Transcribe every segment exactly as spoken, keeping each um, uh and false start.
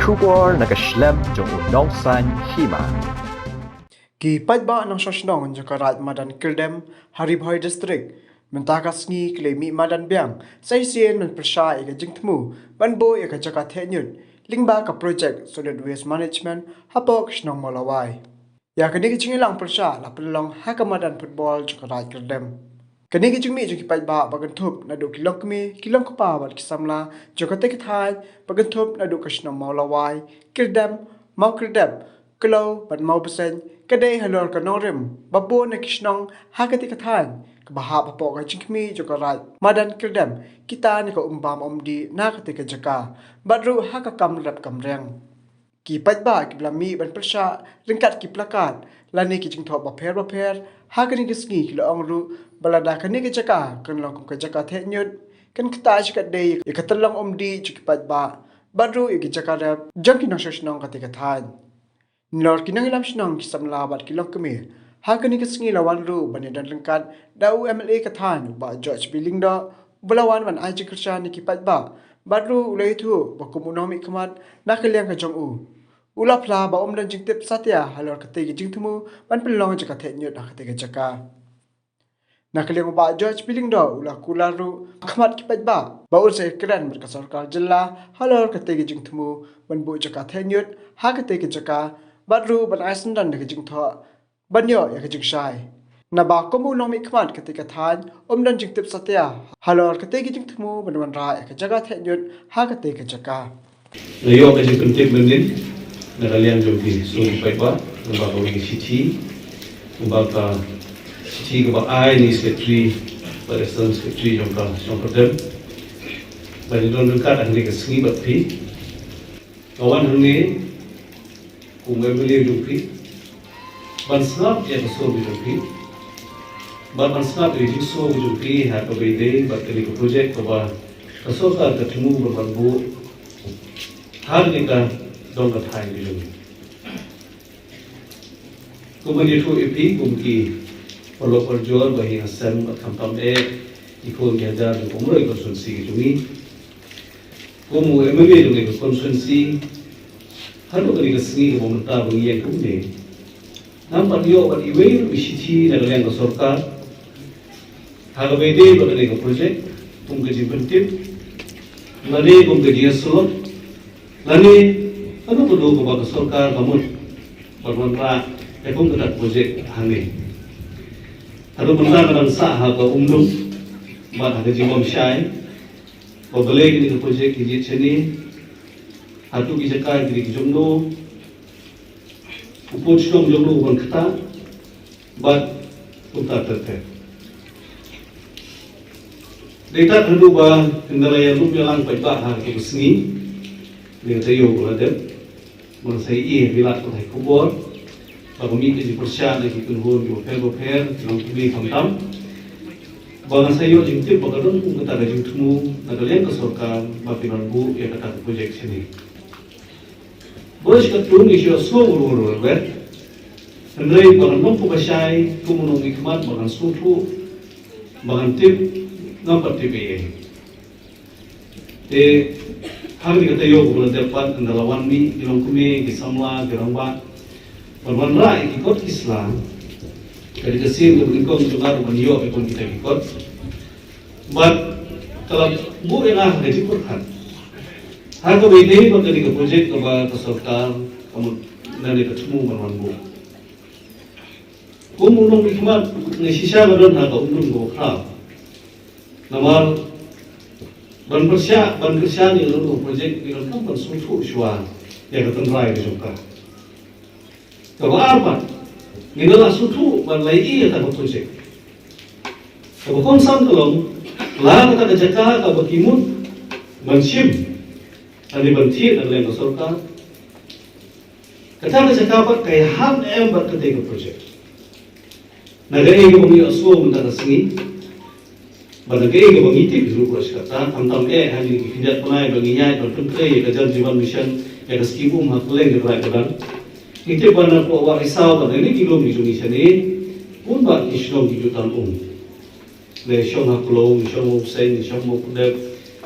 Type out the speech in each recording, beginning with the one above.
Khubor na ka shlem jong u Nongsaiñ Hima. Ki paidbah nongshong shnong jong ka Raid Madan Kyrdem ha Ri Bhoi District mynta ka sngi ki la mih madan biang sa shisien ban pyrshah ïa ka jingthmu ban buh ïa ka jaka theh ñiut lyngba ka project Solid Waste Management hapoh ka shnong Mawlawai. Ïa kane ka jingïalang pyrshah la pynlong ha ka madan football jong ka Raid Kyrdem. Kane ka jingmih jong ki paidbah ba kynthup naduh ki longkmie, ki longkpa bad ki samla jong katei ka thaiñ ba kynthup naduh ka shnong Mawlawai, Kyrdem, Mawkyrdep, Kloi bad Mawbseiñ ka dei halor ka nongrim ba bun na ki shnong ha katei ka thaiñ kaba hap hapoh ka jingkhmih jong ka Raid Madan Kyrdem ki tan ïa ka um bam um dih na katei ka jaka bad ruh ha ka kam rep kam riang. Ki paidbah kiba la mih ban pyrshah ryngkat ki placard lane ki jingthoh bapher bapher ha kane ka sngi ki la ong ruh ba lada kane ka jaka kan long kum ka jaka theh ñiut kan ktah shikatdei ïa ka tyllong um dih jong ki paidbah bad ruh ïa ki jaka rep jong ki nongshong shnong katei ka thaiñ. Nalor ki nongïalam shnong, ki samla bad ki longkmie, ha kane ka sngi la wan ruh ban ïadon ryngkat da u M L A ka thaiñ u Bah George B Lyngdoh, uba la wan ban ai jingkyrshan ïa ki paidbah bad ruh u la ïathuh ba kum u nongmihkhmat na ka liang ka jong u, u la phla ba um don jingtip satia halor katei ka jingthmu ban pynlong jaka theh ñiut ha katei ka jaka. Na ka liang u Bah George B Lyngdoh u la kular ruh ha khmat ki paidbah ba un sa ïakren bad ka sorkar jylla halor katei ka jingthmu ban buh jaka theh ñiut ha katei ka jaka bad ruh ban ai syndon da ka jingthoh ban ïoh ïa ka jingshai. Naba kum u nongmihkhmat katei ka thaiñ um don jingtip satia halor katei ka jingthmu ban wanrah ïa ka jaka theh ñiut ha katei ka jaka. Nga ïoh ka jingpyntip mynnin na ka liang jong ki shnong ki paidbah, naba ka wan ka shithi, naba ka shithi kaba ai na i secretary bad assistant secretary jong ka shnong Kyrdem. Ba ïadon ryngkat hangne ka sngi bad phi. Nga wan hangne kum u M L A jong phi ban sngap ïa ka sur ka jong phi bad ban sngap ïa ka jingsngew ka jong phi ha kaba ïadei bad kane ka project kaba ka sorkar ka thmu ban buh ha kane ka dong ka thaiñ ka jong ngi. Kum ban ïathuh ïa phi kum ki paralok parajor ba hi nga sngewbha ban khamtam eh ïa ki khun ki hajar jong ka Umroi constituency ka jong ngi. Kum u M L A jong kane ka constituency, haduh kane ka sngi kaba mynta ba ngi ïeng kumne, ngam pat ïoh pat iwei ruh i shithi na ka liang ka sorkar ha kaba ïadei bad kane ka project, kum ka jingpyntip lane kum ka jingïasyllok lane kano kano kaba ka sorkar ka mut ban wanrah ïa kum kata ka project hangne. Haduh mynta nga dang sah ha ka umdum bad ha ka jingbymshai ba balei kane ka project ka jied shane, hato ki jaka ki dei ki jongno, u pud shnong jongno u ban ktah bad kumta ter ter. Dei tat haduh ba ynda la ïalum ïalang paidbah ha kata ka sngi, dei ka taïew ba la dep, ba nga sa ïohi ha ki lad pathai khubor ba ka mih ka jingpyrshah na ki kynhun kiba pher ba pher, ki longkmie khamtam, ba nga sa ïoh jingtip ba ka don kum kata ka jingthmu na ka liang ka sorkar ba kin wan buh ïa kata ka project shane. Ba shi katto ngi shu ïohsngew ruh ruh bad hynrei ba kan long kumba shai kum u nongmihkhmat ba kan sngewthuh ba kan tip, ngam pat tip ei ei. Te ha kane ka taïew kaba la dep pat ynda la wan mih ki longkmie, ki samla, ki rangbah ban wanrah ïa ki kot ki sla, ka dei ka sien kaba nyngkong jong nga ruh ban ïoh ïa kum kita ki kot. Bad ka la buh ïa nga ha ka jingpyrkhat ha kaba ïadei bad kane ka project kaba ka sorkar ka mut lane ka thmu ban wan buh. Kum u nongmihkhmat nga shisha nga don ha ka umdum kaba khraw. Namar ban pyrshah, ban pyrshah ïa kano kano ka project ngi donkam ban sngewthuh shuwa ïa ka tynrai ka jong ka. Kaba ar pat, ngi la sngewthuh ban leh ïa kata ka project. Kaba kongsan ka long, la kata ka jaka kaba ki mut ban shim lane ban thied na ka liang ka sorkar, kata ka jaka pat ka ïahap ne em bad katei ka project. Na kaei kaba ngi ïohsngew mynta ka sngi bad na kaei kaba ngi tip ruh, ruh shi katta, khamtam eh ha kine ki khyndiat bnai ba ngi ïaid ban pyntrei ïa ka Jal Jeevan Mission, ïa ka skim um ha kylleng ka Raid Madan. Ngi tip ba na Pohwah Risaw bad na kine ki lum ki jong ngi shane, bun bah ki shnong ki ju tan um. Ngi shong ha Kloi, ngi shong ha Mawbseiñ, ngi shong ha Mawkyrdep,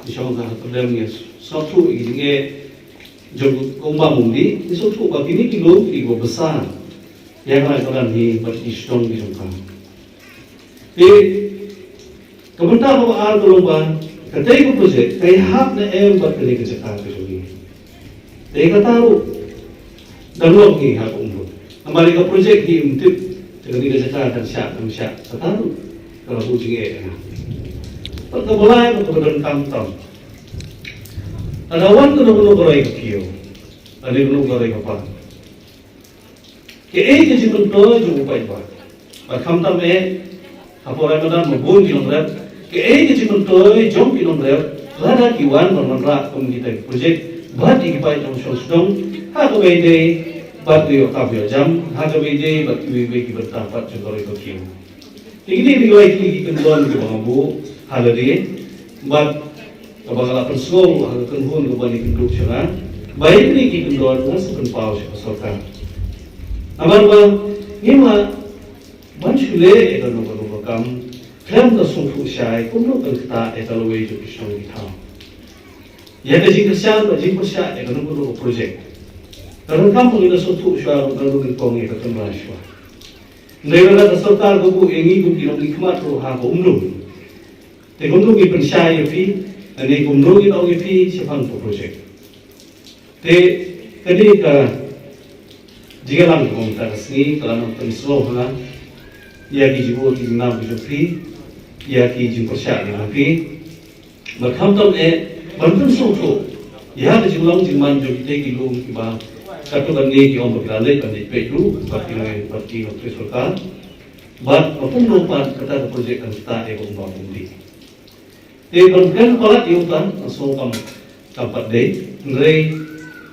ngi shong ha Kyrdem, ngi sngewthuh ïa ki jingeh. jong ka umba Umdih, ngi sngewthuh ba kine ki lum ki ba bsa ïa ka rai ka ran hi bad ki shnong ki jong ka. Te ka bynta kaba ar ka long ba katei ka project ka ïahap ne em bad kane ka jaka ka jong ngi. Te kata ruh dang long hi ha ka Umdum. Namar ïa ka project hi ym tip te kane ka jaka kan shah kan shah, kata ruh ka la buh jingeh ïa nga. Bad kaba lai bad kaba donkam tam, lada wan kano kano ka roi ka kiew, lane kano ka roi ka par, kaei ka jingmyntoi jong u paidbah? Bad khamtam eh, hapoh rai madan ma bun ki nongrep, kaei ka jingmyntoi jong ki nongrep lada ki wan ban wanrah kum kita ki project bad ïa ki paid nongshong shnong, ha kaba ïadei bad ka ïoh kam ïoh jam, ha kaba ïadei bad kiwei kiwei ki bynta pat jong ka roi ka kiew. Te kine ki dei ki kyndon kiba nga buh ha lade, bad kaba nga la pynsngew ha ka kynhun kaba ngi kynduh sha nga, ba ïa kine ki kyndon nga sa pynpaw sha ka sorkar. Namar ba ngim lah ban shu leh ïa kano kano ka kam khlem da sngewthuh shai kumno kan ktah ïa ka lawei jong ki shnong ki thaw, ïa ka jingkyrshan bad jingpyrshah ïa kano kano ka project. Ka donkam ba ngin da sngewthuh shuwa ruh, ka donkam ïa ka tynrai shuwa. Hynrei lada ka sorkar ka buh ïa ngi kum ki nongmihkhmat ruh ha ka Umdum, te kumno ngin pynshai ïa phi, lane kumno ngin ong ïa phi shaphang ka project? Te kane ka jingïalang kaba mynta ka sngi ka la nang pynsngew ha nga ïa ki jingmut jingnam ki jong phi, ïa ki jingpyrshah ki jong phi. Bad khamtam eh ban pynsngewthuh ïa ka jinglong jingman jong kita ki lum kiba katto katne ki ong ba ki la leit ban leit peit ruh bad ki nongtrei, bad ki nongtrei sorkar, bad ba kumno pat kata ka project kan ktah ïa ka umba Umdih. Te ban kren palat ïa uta, nga sngew kam, kam pat dei, hynrei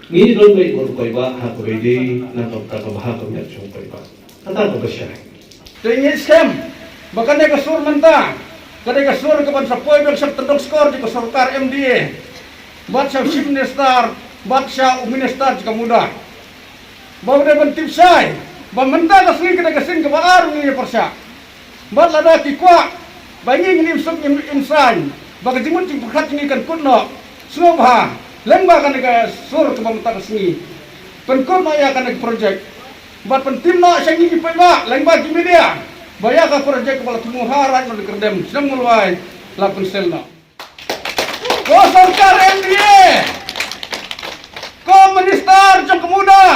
ngi don beit bad u paidbah ha kaba ïadei na ka bynta ka bha ka miat jong u paidbah. Kata kaba shai. Te ngi skhem ba kane ka sur mynta ka dei ka sur kaban sa poi biang sha ka tyndong skor jong ka sorkar M D A, bad sha u Chief Minister, bad sha u Minister jong ka MUDA, ba u dei ban tip shai ba mynta ka sngi ka dei ka sien kaba ar ngi ïa pyrshah. Bad lada ki kwah ba ngi ngin im suk im, im saiñ, ba ka jingmut jingpyrkhat jong ngi kan kut noh, sngewbha lyngba kane ka sur kaba mynta ka sngi, pynkut noh ïa kane ka project. Bad pyntip noh sha ngi ki paidbah lyngba ki media ba ïa ka project kaba la thmu ha Raid Mardan Kyrdem, shnong Mawlai, la pynsell noh. Ko sorkar M D A, ko minister jong ka MUDA,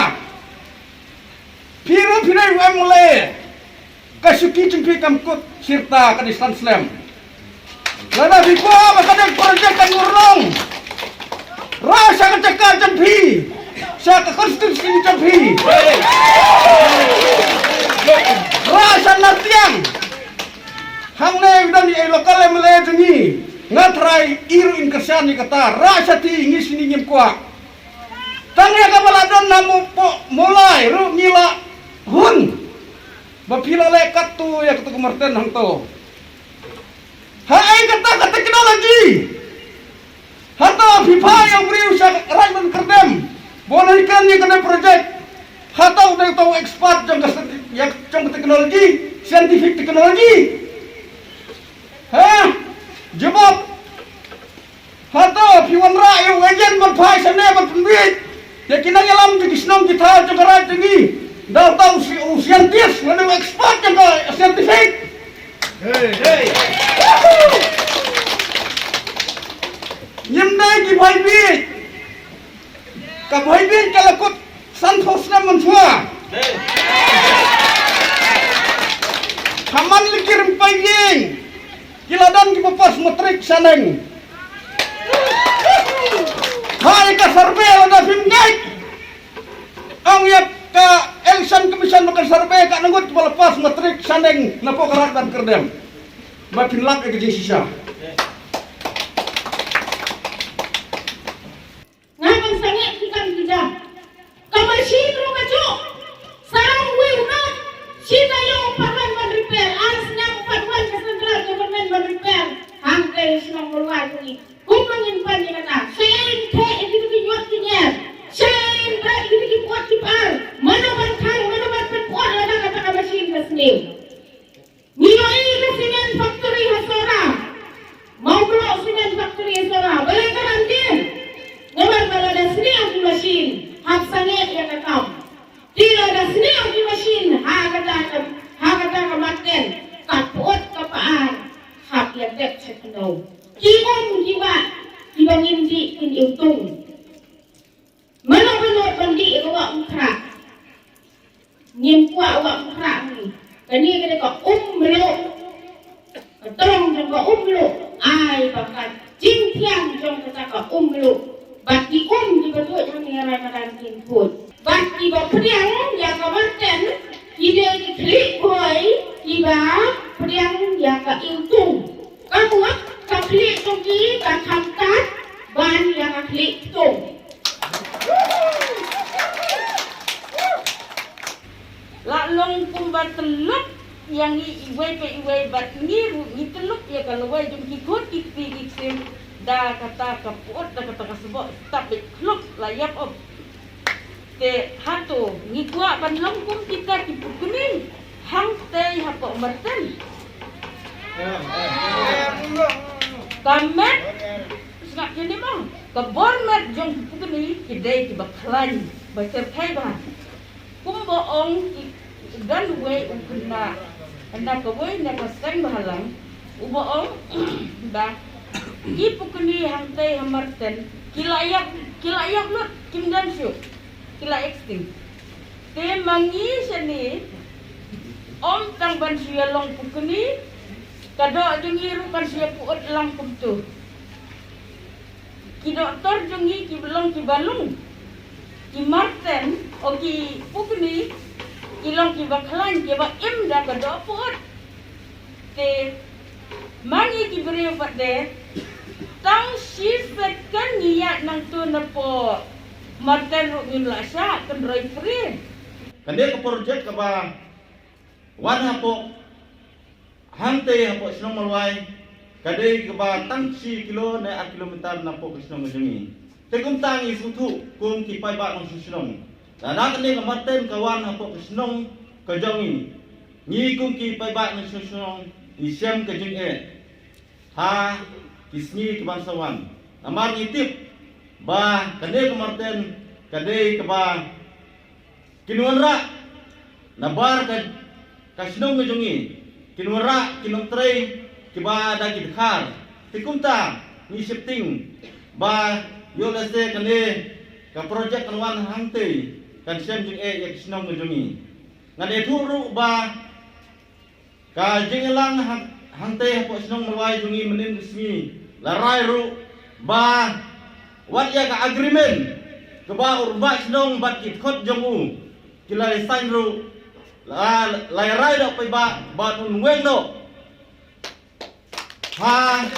phi ruh phi dei u M L A, ka shuki jong phi kam kut shirta, ka dei san slem. Lada phi kwah ba kane ka project kan urlong, rah sha ka jaka jong phi, sha ka constituency jong phi. Rah sha Nartiang. Hangne u don i local M L A jong ngi, nga tharai i ruh in kyrshan ïa kata, rah sha ti, ngi shini ngim kwah. Tang ïa kaba la don na Mo-, Po-, Mawlai ruh ngi la hun ba phi la leh katto ïa kato ka marten hangto. Haei kata ka technology? Hato phi phah ïa u briew sha Raid Mardan Kyrdem ba un ïakren ïa kane project? Hato u dei uta u expert jong ka scienti-, ïa, jong ka technology, scientific technology? Ha? Jubab. Hato phi wanrah ïa u agent ban phah shane ban pynbiej ïa ki nongïalam jong ki shnong ki thaw jong ka raid jong ngi da uta u sci-, u scientist lane u expert jong ka scientific? Hey, hey. Ngim dei ki bhoi biej. Ka bhoi biej ka la kut sanphew snem mynshuwa. Hey. Ha man la ki rympei ïing ki la don kiba pass matric shaneng. Ha ïa ka survey lada phim ngeit, ong ïa ka Election Commission ba kan survey, katno ngut ba la pass matric shaneng napoh ka Raid Mardan Kyrdem? Ba phin lap ïa ka jingshisha. Nga ban sangeh ki kam ki jam. Ka machine ruh ka juh. Sa uwei u nat. Shi taïew pat wan ban repair. Ar snem pat wan ka central government ban repair. Hangtei shnong Mawlai jong ngi. Kumno ngin pan ïa kata? Shaei ngin theh ïa kito ki ñiot ki ñier? Shaei ngin theh ïa kito ki pyut ki pyar? Mano ban khang, mano ban pynpyut lada kata ka machine ka sniew? Ngi ïohi ka cement factory ha Sohra. Mawkloh cement factory ha Sohra. Balei ka rah dien? Namar ba lada sniew ki machine, Ka kam. Te lada sniew ki mashin ha kata ka, ha kata ka marten, ka pyut ka paan hap ïa dep sha khyndew. Ki um ki wah kiba ngim dih kin iwtung. Mano mano ban dih ïa ka wah umkhrah. Ngim kwah wah umkhrah ngi. Kane ka dei ka um mluh. Ka trong jong ka um mluh. Ai ba ka jingthiang jong kata ka um mluh. Bad ki um kiba tuid hangne Raid Madan kin khuid. Bad kiba pdiang ïa ka marten ki dei ki khlieh bhoi kiba pdiang ïa ka iwtung. Ka mut ka khlieh jong ki ka kham kat ban ïa ka khlieh ptung. La long kumba tyllup ïa ngi iwei pa iwei bad ngi ruh ngi tyllup ïa ka lawei jong ki khun ki kti ki ksiew da kata ka put da kata ka sboh stap beit khlup la ïap op. Te hato ngi kwah ban long kum kita ki pukni hangtei hapoh marten. Ka met sngap kine mo ka bor met jong ki pukni ki dei kiba khlaiñ ba ser thei ba. Kumba ong ki don uwei u khynnah na kawei na ka seng bhalang uba ong ba ki pukni hangtei ha marten ki la ïap ki la ïap lut kim don shuh ki la extinct. Te ma ngi shane ym tang ban shu ïa long pukni ka doh jong ngi ruh kan shu ïa put lang kumtu. Ki doktor jong ngi ki long kiba lung. Ki marten o ki pukni ki long kiba khlaiñ kiba im da ka doh put. Te ma ngi ki briew pat de tang shi second ngi ïaid nangtu napoh marten ruh ngim lah shah kynroi pyrshah. Kane ka project kaba wan hapoh hangtei hapoh shnong Malwai ka dei kaba tang shi kilo ne ar kilometer napoh ka shnong ka jong ngi. Te kumta ngi sngewthuh kum ki paidbah nongshong shnong. Lada kane ka marten ka wan hapoh ka shnong ka jong ngi, ngi kum ki paidbah nongshong shnong ngi shem ka jingeh ha ki sngi ki ban sa wan. Namar ngi tip ba kane ka marten ka dei kaba kin wanrah nabar ka, ka shnong ka jong ngi. Kin wanrah ki nongtrei kiba da ki dkhar. Te kumta ngi sheptieng ba ïoh lehse kane ka project kan wan hangtei kan shem jingeh ïa ka shnong ka jong ngi. Ngan ïathuh ruh ba ka jingïalang hang, hangtei hapoh shnong Malwai jong ngi mynnin ka sngi la rai ruh ba wat ïa ka agreement kaba u rangbah shnong bad ki dkhot jong u ki la sign ruh la, la rai doh paidbah ba un weng doh ha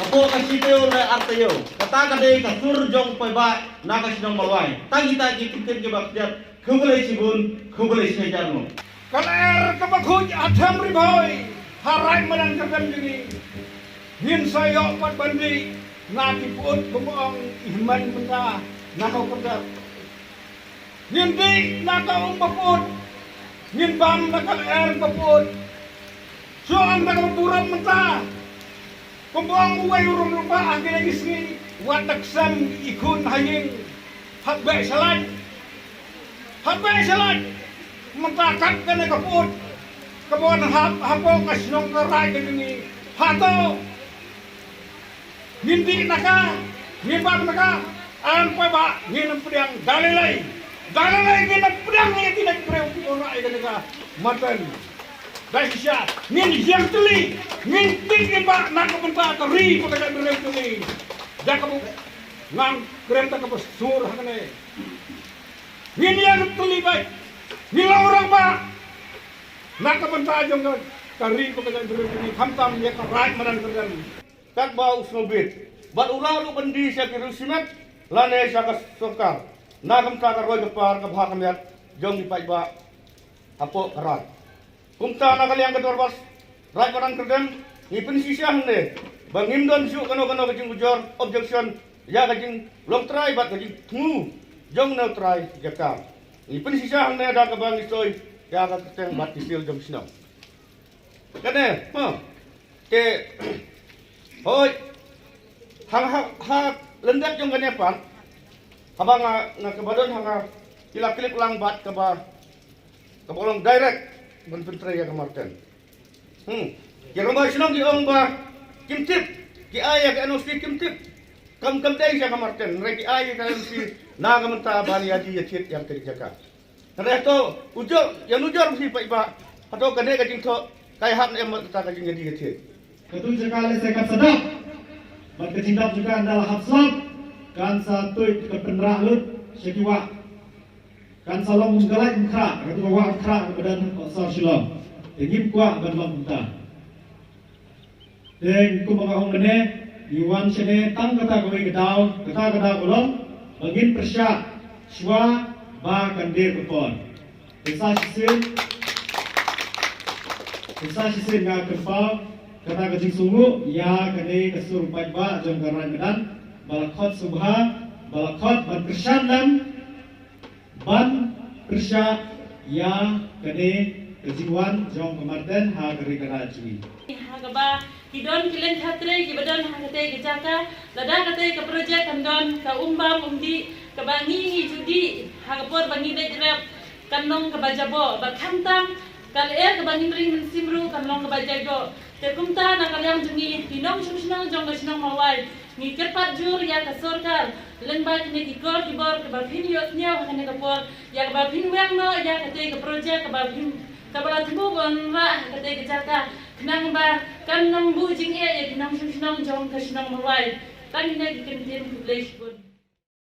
hapoh ka shiteng ne arteng. Kata ka dei ka sur jong paidbah na ka shnong Malwai. Tang kita ki kyntien kiba khyndiat. Khublei shibun, khublei shihajar nguh. Ka lyer kaba khuid ha them Ri Bhoi ha Raid Madan Kyrdem jong ngi. Ngin sa ïoh pat ban dih na ki put ba ong i hynmen mynta na Mawkyrwat. Ngin dih na ka um ba put. Ngin bam na ka lyer ba put. Shu ong da kaba burom mynta. Kumba ong uwei u rangbah ha kine ki sngi, wat da ksem i khun ha ïing. Hap beh shalait. Hap beh shalait. Mynta kat kane ka put kaba wan hap hapoh ka shnong ka raid ka jong ngi. Hato ngin dih na ka, ngin bam na ka, an paidbah ngin ym pdiang da lei lei. Da lei lei ngin ym pdiang ïa kine ki briew kiba wanrah ïa kane ka marten. Da shisha ngin ïeng tylli, ngin dih paidbah na ka bynta ka ri bad ka jaitbynriew jong ngi. Da kaba ngan kren da kaba sur hangne. Ngin ïeng tylli bad ngin long rangbah na ka bynta jong ka, ka ri bad ka jaitbynriew jong ngi, khamtam ïa ka Raid Madan Kyrdem. Katba u sngewbit bad u lah ruh ban die sha ki riew shimet lane sha ka sorkar na ka bynta ka roi ka par ka bha ka miat jong ki paidbah hapoh ka raid. Kumta na ka liang ka dorbar Raid Madan Kyrdem ngi pynshisha hangne ba ngim don shuh kano kano ka jingujor, objection, ïa ka jinglong trai bad ka jingthmu jong u nongtrai jaka. Ngi pynshisha hangne da kaba ngi soi ïa ka kyrteng bad ki seal jong shnong. Kane mo. Te hoi hang ha, ha lyndet jong kane pat haba nga, nga kaba don ha nga Ki la click lang bad kaba, kaba long direct ban pyntrei ïa ka Marten. Hmm. Ki rangbah shnong ki ong ba kim tip, ki ai ïa ka N O C kim tip. Kam, kam dei ïa ka Marten, hynrei ki ai ïa ka N O C na ka mynta ban ïa di ïa thied ïa ka jaka. Hynrei hato ujor, ïa nujor phi paidbah, hato kane ka jingthoh ka ïahap ne em bad kata ka jingïa di ïa thied. Katu jaka lehse kan sa dap. Bad ka jingdap jaka ynda la hap slap, kan sa tuid ka pynrah lut sha ki wah. Kan sa long ka lai ka khrah, katu ka wah khrah kaba don ha sor Shillong. Te ngim kwah ban long kumta. Te kumba nga ong mynne, ngi wan shane tang kata kawei ka daw, kata ka daw ka long ba ngin pyrshah shuwa ba kan der ka por. Te sa shisien, te sa shisien nga kyrpad kata ka jingsngewnguh ïa kane ka sur paidbah jong ka Raid Madan ba la khot sngewbha, ba la khot ban kyrshan lem, ban pyrshah ïa kane ka jingwan jong ka Marten ha ka ri ka raid jong ngi. Ha kaba ki don ki lyngkha trei kiba don ha katei ka jaka, lada katei ka projek kan don ka um bam um dih kaba ngi ngi ju dih ha ka por ba ngi dei jrep, kan long kaba jaboh bad khamtam ka lyer kaba ngin ring mynsiem ruh kan long kaba jaboh. Te kumta na ka liang jong ngi ki nongshong shnong jong ka shnong Mawlai, ngi kyrpad jur ïa ka sorkar lyngba kine ki kor ki bor kaba phin ïoh tniaw ha kane ka por, ïa kaba phin weng noh ïa katei ka projek kaba phin, kaba la thmu ban rah ha katei ka jaka, khnang ba kan nang buh jingeh ïa ki nongshong shnong jong ka shnong Mawlai. Tang kine ki kyntien, khublei shibun.